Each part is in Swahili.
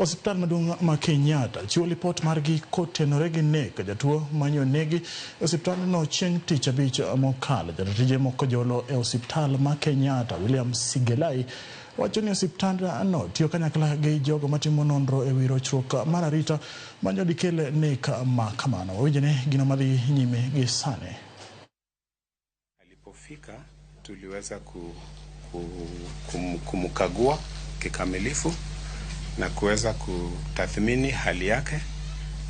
Osiptal maduong' ma Kenyatta chiwo lipot margi kotenore gi nek jatuo manyonegi e osiptandno chieng' tich abich mokalo. Jatije moko jolo e osiptal ma Kenyatta William Sigelai wacho ni osiptandno tiyo kanyakla gi jogo matimo nonro e wi rochruok mar arita manyo dikel nek ma kamano. Wawinjne gino madhi nyime gi sani. Alipofika tuliweza kumkagua kikamilifu na kuweza kutathmini hali yake,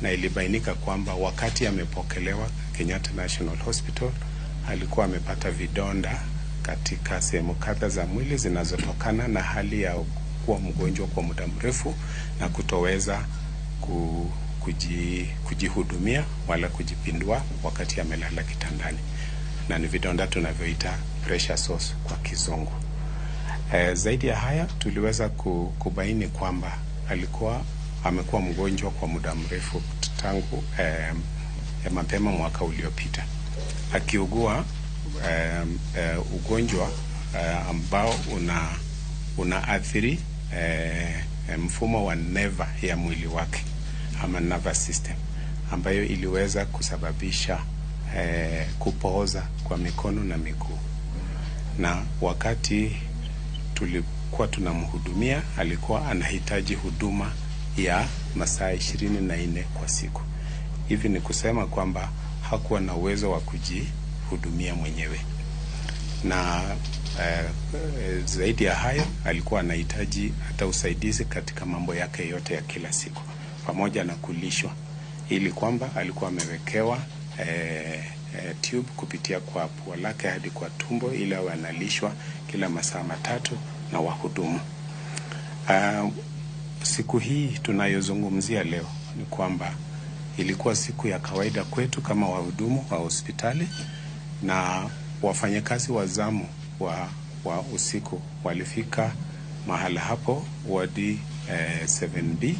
na ilibainika kwamba wakati amepokelewa Kenyatta National Hospital alikuwa amepata vidonda katika sehemu kadha za mwili zinazotokana na hali ya kuwa mgonjwa kwa muda mrefu na kutoweza kujihudumia wala kujipindua wakati amelala kitandani, na ni vidonda tunavyoita pressure sores kwa Kizungu. Zaidi ya haya tuliweza kubaini kwamba alikuwa amekuwa mgonjwa kwa muda mrefu tangu mapema mwaka uliopita akiugua ugonjwa ambao unaathiri mfumo wa neva ya mwili wake ama nervous system, ambayo iliweza kusababisha kupooza kwa mikono na miguu. Na wakati tulikuwa tunamhudumia alikuwa anahitaji huduma ya masaa 24 kwa siku. Hivi ni kusema kwamba hakuwa na uwezo wa kujihudumia mwenyewe, na zaidi ya hayo alikuwa anahitaji hata usaidizi katika mambo yake yote ya kila siku pamoja na kulishwa, ili kwamba alikuwa amewekewa tube kupitia kwa pua lake hadi kwa tumbo ili awe analishwa kila masaa 3 na wahudumu. Siku hii tunayozungumzia leo ni kwamba ilikuwa siku ya kawaida kwetu kama wahudumu wa hospitali, na wafanyakazi wa zamu wa usiku walifika mahala hapo wadi 7B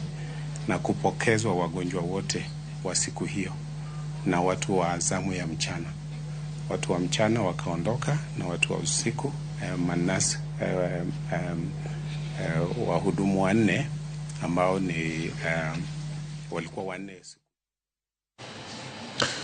na kupokezwa wagonjwa wote wa siku hiyo na watu wa zamu ya mchana. Watu wa mchana wakaondoka na watu wa usiku manasi wahudumu 4 ambao ni walikuwa 4 siku.